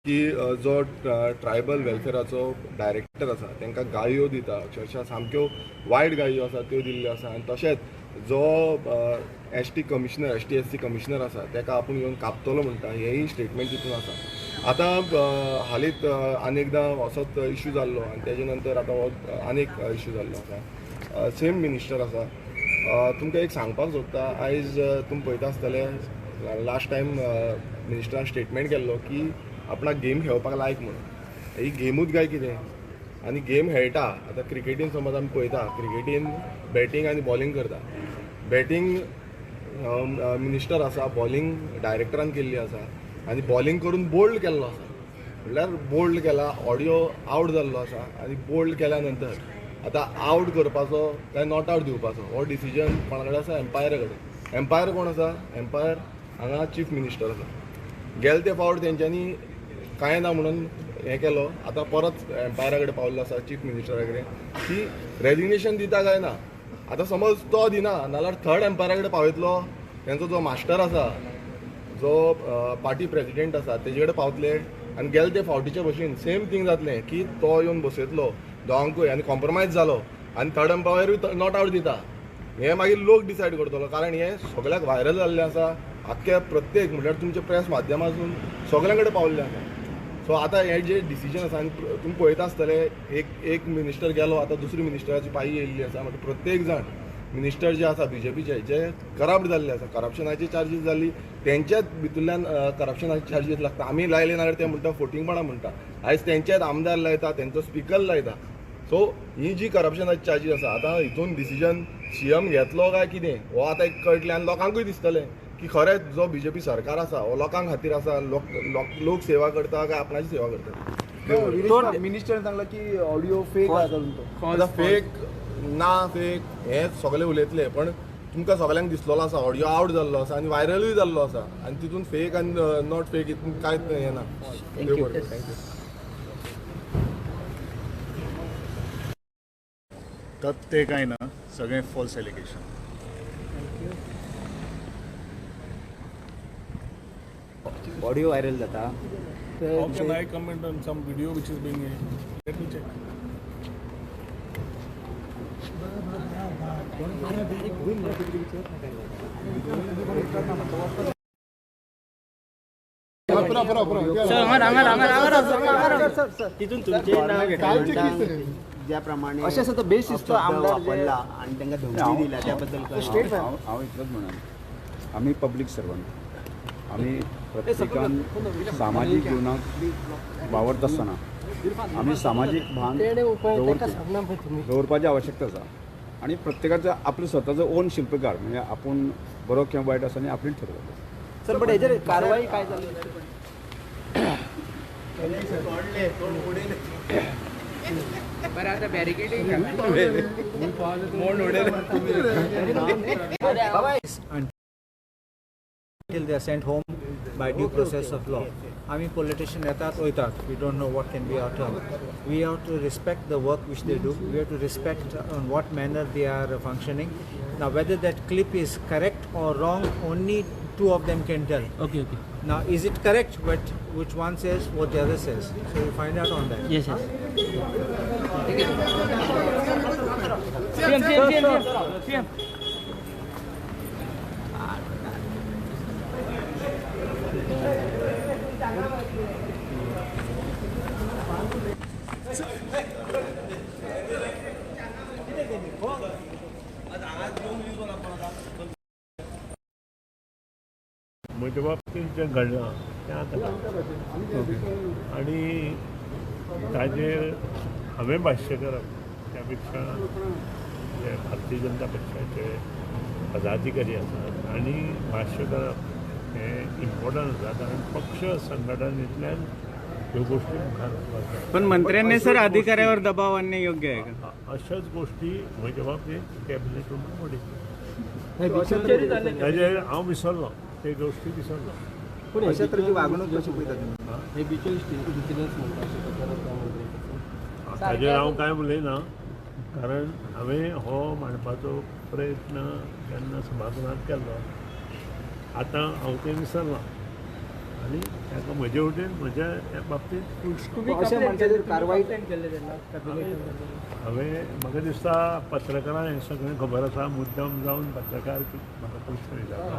की जो tribal वेलफेराचो director आसा तांकां गाळयो दिता, अक्षरशः सामक्यो वायट गाळयो आसा त्यो दिल्ल्यो आसा. आनी तशेंच जो S T commissioner, S T S C commissioner आसा ताका आपूण येवन कापतलो म्हणटा, हेंय स्टेटमेंट तितून आसा. आतां हालींच आनी एकदां असोच इश्यू जाल्लो आनी तेजे नंतर आतां हो आनी एक इश्यू जाल्लो आसा. सेम मिनिस्टर आसा. तुमकां एक सांगपाक सोदता, आयज तुमी पळयता आसतले लास्ट टायम मिनिस्टरान स्टेटमेंट केल्लो की आपणाक गेम खेळपाक लायक म्हणून. ही गेमूच काय कितें? आनी गेम खेळटा. आतां क्रिकेटीन समज आमी पळयता, क्रिकेटीन बॅटींग आनी बॉलिंग करता. बॅटींग मिनिस्टर आसा, बॉलिंग डायरेक्टरान केल्ली आसा आनी बॉलिंग करून बोल्ड केल्लो आसा. म्हणल्यार बोल्ड केला, ऑडियो आवट जाल्लो आसा आनी बोल्ड केल्या नंतर आतां आवट करपाचो काय not out दिवपाचो हो डिसिजन कोणा कडेन आसा? एम्पायरा कडेन. एम्पायर कोण आसा? एम्पायर हांगा चीफ मिनिस्टर आसा. गेले ते फावट तेंच्यांनी कांय ना म्हणून हें केलो, आतां परत एम्पायरा कडेन पावल्लो आसा, चीफ मिनिस्टरा कडेन, की रेजिग्नेशन दिता काय ना. आतां समज तो दिना नाल्यार थर्ड एम्पायरा कडेन पावयतलो, तेंचो जो मास्टर आसा, जो पार्टी प्रेजिडेंट आसा तेजे कडेन पावतले आनी गेले ते फावटीचे भशेन सेम थींग जातलें की तो येवन बसयतलो दोगांकूय आनी कॉम्प्रोमायज जालो आनी थर्ड एम्पायरूय not out दिता. हें मागीर लोक डिसायड करतलो, कारण हें सगळ्याक व्हायरल जाल्लें आसा. आख्ख्या प्रत्येक म्हणल्यार तुमच्या प्रेस माध्यमातून सगळ्यां कडेन पावल्लें आसा. सो आतां हें जें डिसिजन आसा आनी तुमी पळयता आसतले एक मिनिस्टर गेलो, आतां दुसरी मिनिस्टराची पाळी येयल्ली आसा. म्हणटकीर प्रत्येक जाण मिनिस्टर जे आसा बीजेपीचे जे करप्ट जाल्ले आसा, करप्शनाची चार्जीस जाल्ली, तेंच्याच भितूरल्यान करप्शनाचे चार्जीस लागता. आमी लायले नाल्यार ते म्हणटा फोटिंगपणां म्हणटा. आयज तेंच्याच आमदार लायता, तेंचो स्पिकर लायता. सो ही जी करप्शनाची चार्जीस आसा, आतां हितून डिसिजन सीएम घेतलो काय कितें हो आतां एक कळटलें आनी लोकांकूय दिसतलें की खरेंच जो बीजेपी सरकार आसा हो लोकां खातीर आसा, लोक सेवा करता काय आपणाची सेवा करता. मिनिस्टरान सांगला की ऑडियो फेक आसा तुमचो. आतां फेक ना फेक हें सगळें उलयतले, पण तुमकां सगळ्यांक दिसलेलो आसा ऑडियो आवट जाल्लो आसा आनी व्हायरलूय जाल्लो आसा आनी तितून फेक आनी not fake हितून कांयच हें ना. Thank you. तर ते काय ना सगळें फॉल्स एलिगेशन. ऑडियो व्हायरल जाता. How can I comment on some video which is being let me check. तितून तुमचे नाव घेतले ज्या प्रमाणे अशें आसा तो बेशिस्त आमदार वापरला आनी तांकां धमकी दिल्या त्याबद्दल हांव इतलोच म्हणून, आमी पब्लीक सर्वंट, आमी प्रत्येकान सामाजीक जीवनाक वावरता आसतना आमी सामाजीक भान दवरपाची आवश्यकता आसा. आनी प्रत्येकाचो आपलो स्वताचो ओन शिल्पकार, म्हणजे आपूण बरो किंवा वायट आसा आनी आपणें ठरवता. सर, बट हेजेर कारवाई काय जाली? बरं आता barricading until they are sent home by due process of law. I mean, politicians येतात वयतात, we don't know what can be our term. We have to respect the work which they do. We have to respect on what manner they are functioning. Now, whether that clip is correct or wrong, only two of them can tell. Okay, okay. Now, is it correct what which one says, what the other says? So we find out on that. Yes, yes. CM, CM, CM, CM. म्हज्या बाबतींत जें घडलां तें आतां आनी ताजेर हांवें भाश्य करप त्या पेक्षा जे भारतीय जनता पक्षाचे पदाधिकारी आसात आनी भाश्य करप हें इम्पॉर्टंट आसा, कारण पक्ष संघटनेंतल्यान ह्यो गोश्टी मुखार वचपाक जाय. पण मंत्र्यांनी सर अधिकाऱ्यावर दबाव आणणे योग्य आहे का? अशाच गोष्टी म्हज्या बाबतींत कॅबिनेट रुमान उडयल्यो, ताजेर हांव विसरलो, ते गोष्टी विसरलो. अशा तरेची वागणूक कशी पळयता तुमी? ताजेर हांव कांय उलयना, कारण हांवें हो मांडपाचो प्रयत्न जेन्ना सभागृहांत केल्लो, आतां हांव तें विसरलां. आनी ताका म्हजे वटेन म्हज्या ह्या बाबतींत कारवाई हांवें म्हाका दिसता पत्रकारांक हें सगळें खबर आसा. मुद्दम जावन पत्रकार म्हाका प्रश्न विचारता,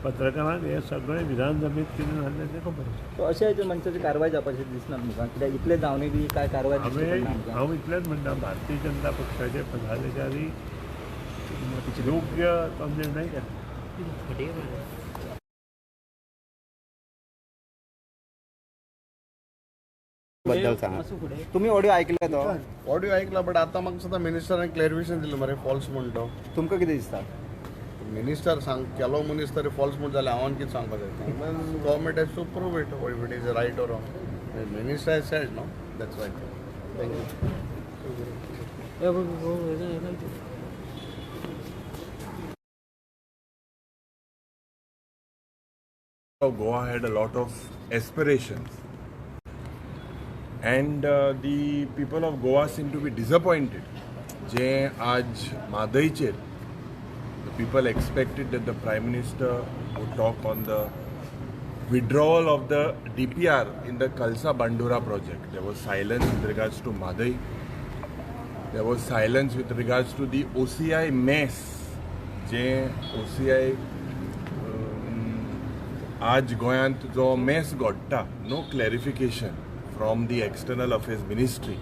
पत्रकारांक हें सगळें विधानसभेंत कितें जाल्लें तें खबर आसा. अशा मनशाची कारवाय जावपाची दिसना तुमकां, कित्याक इतलें जावनूय बी काय कारवाय? हांवें हांव इतलेंच म्हणटा, भारतीय जनता पक्षाचे पदाधिकारी योग्य तो निर्णय घेतला. बद्दल सांगा. तुम्ही ऑडिओ ऐकला तो? ऑडिओ ऐकला, बट आता म्हाका सुद्दां मिनिस्टरान क्लॅरिफिकेशन दिलें मरे फॉल्स म्हणटा. तुमकां कितें दिसता? मिनिस्टर सांग केलो मनीस तरी फॉल्स म्हण जाल्यार हांवें कितें सांगपाक जाय? Government has to prove it if it is right or wrong. Minister has said no, that's why. Thank you. Goa had a lot of aspirations, and the people of Goa seem to be disappointed. जे आज म्हादयचेर the people expected that the Prime Minister would talk on the withdrawal of the DPR in the Kalsa Bandura project. There was silence with regards to Mhadei. There was silence with regards to the OCI mess. J OCI आज गोंयांत जो mess घडटा, no clarification from the External Affairs Ministry.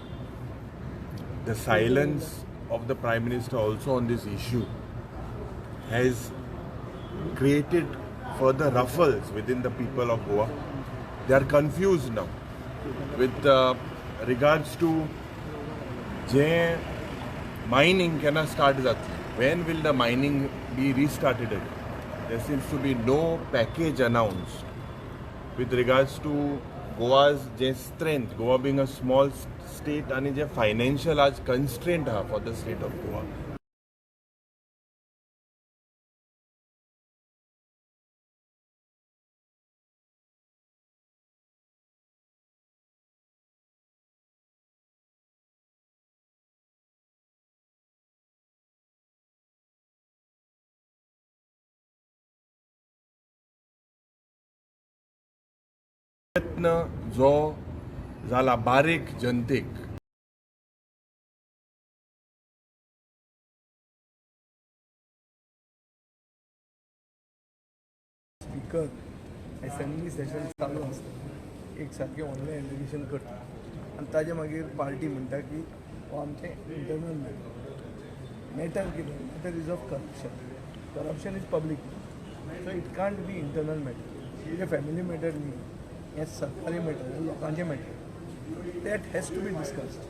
The silence of the Prime Minister also on this issue has created further ruffles within the people of Goa. They are confused now with regards to J mining केन्ना start जातली, when will the mining be restarted again? There seems to be no package announced with regards to Goa's J strength, Goa being a small state आनी जे financial आज constraint आहा for the state of Goa. प्रयत्न जो जाला बारीक जनतेक speaker assembly Seshan चालू आसता, एक सारकें ऑनलायन एलिगेशन करता आनी ताजे मागीर पार्टी म्हणटा की हो आमचें इंटरनल मॅटर. मॅटर कितें? Matter is of corruption. Corruption is public, so it can't be internal matter. तुजें फॅमिली मॅटर न्ही, हें सरकारी मॅटर, हें लोकांचें matter. That has to be discussed.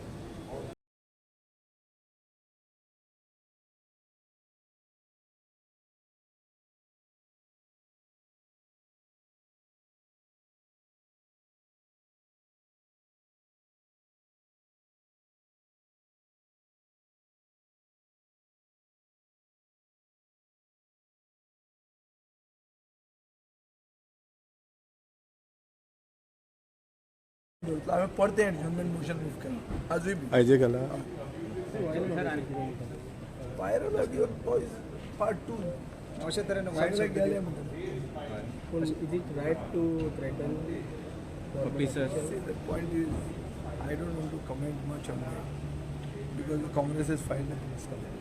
हांवें परतें एडजर्नमेंट मोशन मूव केलां आजूय बी आयजे केला viral audio boys part 2 अशा तरेन सगळे गेले म्हणटा. Is it right to threaten officers? See, the point is, I don't want to comment much on that because the Congress has filed a police complaint.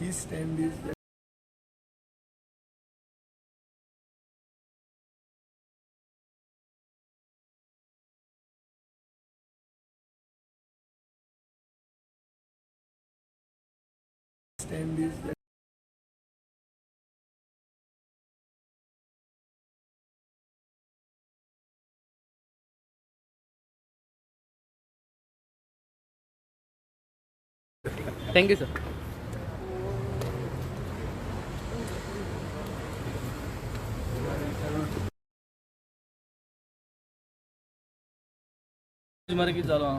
His stand is that Thank you, sir. मरे कितें जालो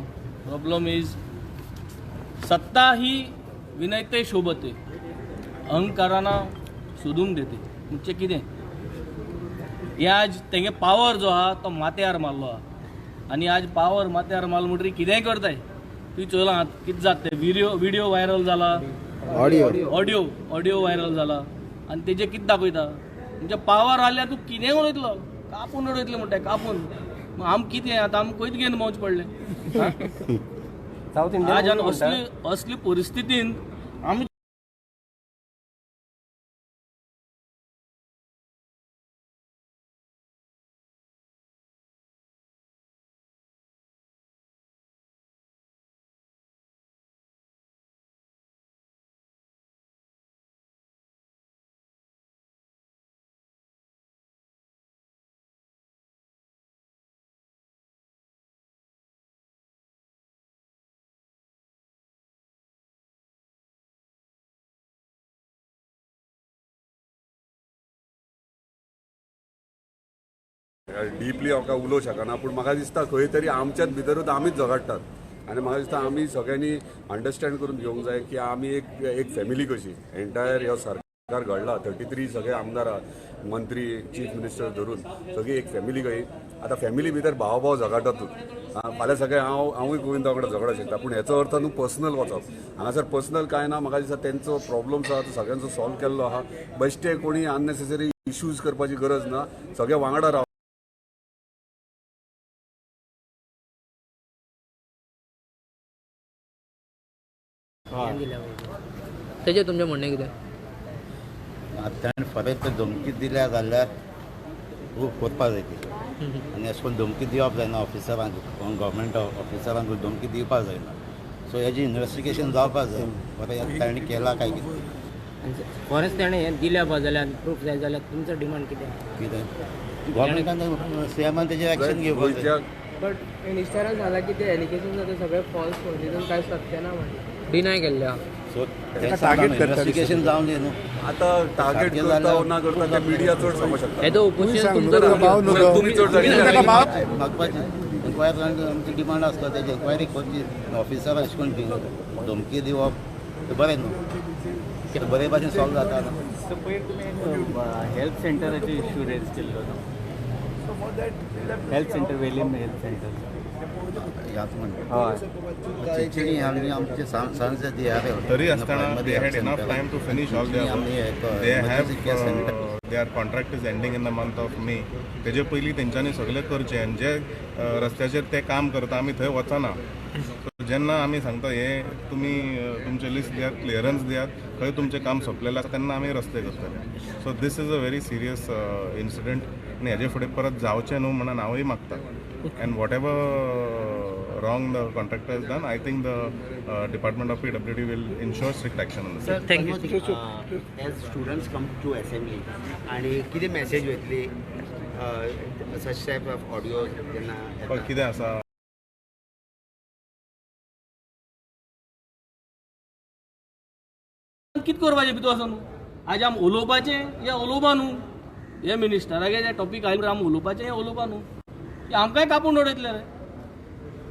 problem is सत्ता ही विनयते शोभते, अहंकाराना सोदूंक देते. म्हणजे कितें हे आज तेंगे पावर जो आहा तो माथ्यार मारलो आहा आनी आज पावर माथ्यार मारलो म्हणटकीर कितेंय करताय. तुवें चोयलां कितें जाता तें, व्हिडियो व्हायरल जाला, ऑडियो व्हायरल जाला आनी तेजें कितें दाखयता. म्हणजे पावर आल्यार तूं कितेंय उलयतलो. कापून उडयतले म्हणटा कापून. आम कितें आतां आम खंयच घेवन भोंवचें पडलें. आज असली असली परिस्थितीन आमी डीपली हांव काय उलोवंक शकना, पूण म्हाका दिसता खंय तरी आमच्याच भितरूच आमीच झगडटात आनी म्हाका दिसता आमी सगळ्यांनी अंडरस्टँड करून घेवंक जाय की आमी एक एक फॅमिली कशी. एंटायर हो सरकार घडला 33 सगळे आमदार, मंत्री, चीफ मिनिस्टर धरून सगळी एक फॅमिली कशी. आतां फॅमिली भितर भाव भाव झगडटातूच. फाल्यां सगळे हांवूय गोविंदा वांगडा झगडोंक शकता, पूण हेचो अर्थ न्हू पर्सनल वचप. हांगासर पर्सनल कांय ना. म्हाका दिसता तेंचो प्रॉब्लम्स आहा तो सगळ्यांचो सॉल्व केल्लो आहा. बेश्टे कोणी अननेसेसरी इश्यूज करपाची गरज ना. सगळे वांगडा राव. तेजेर तुमचें म्हणणें कितें? आतां ताणें फरक धमकी दिल्या जाल्यार प्रूफ करपाक जाय ती, आनी अशें करून धमकी दिवप जायना ऑफिसरांक, गव्हर्मेंट ऑफिसरांक धमकी दिवपाक जायना. सो हेजी इन्वेस्टिगेशन जावपाक जाय, बरें ताणें केलां काय कितें. खरेंच ताणें हें दिल्या बा जाल्यार प्रूफ जाय जाल्यार तुमचो डिमांड कितें? कितें गव्हर्मेंटान सीएमान तेजेर एक्शन घेवपाक जाय. बट मिनिस्टरान सांगलां की ते एलिगेशन जाता सगळे फॉल्स म्हणून, तितून कांय सत्य ना म्हणून डिनाय केल्लें आहा. सो इन्वेस्टिगेशन जावन दी न्हू. आतां टार्गेट करता ना करता ते मिडिया चड सांगूंक शकता. हें उपोशण तुमचो तुमी चड मागपाची एन्क्वायरी आमची डिमांड आसता, तेजी एन्क्वायरी करची. ऑफिसर अशें करून धमकी दिवप तें बरें न्हू, बरे भाशेन सॉल्व जाता. पयर तुमी हेल्थ सेंटराचे इश्यू रेज केल्लो न्हू, health centre Velim health centre ह्याच म्हणटा चिंचणी आमी आमचे सांज तरी आसतना they had enough time to finish all their work. They have their contract is ending in the month of May. तेजे पयलीं तेंच्यांनी सगळें करचें आनी जे रस्त्याचेर ते काम करता आमी थंय वचना. सो जेन्ना आमी सांगता हें तुमी तुमचें लिस्ट दियात, क्लियरन्स दियात, खंय तुमचें काम सोंपलेलें आसा तेन्ना आमी रस्ते करतले. So this is a very serious incident आनी हेजे फुडें परत जावचें न्हू म्हणून हांवूय मागता. And whatever wrong the contractor has done, I think the Department of PWD will ensure strict action on the same. Thank you. As students come to assembly, आणि कितें मॅसेज वयतली सच टायप ऑफ ऑडियो जेन्ना कितें आसा कितें करपाचें भितर वचोन न्हू आज आम उलोवपाचें या उलोवपा न्हू. हे मिनिस्टरागे जे टॉपीक आयले आम उलोवपाचें या उलोवपा न्हू, आमकांय कापून उडयतले रे.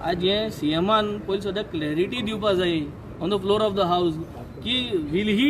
आज हे सीएमान पयलीं सद्या क्लॅरिटी दिवपा जाय on the floor of the house की will he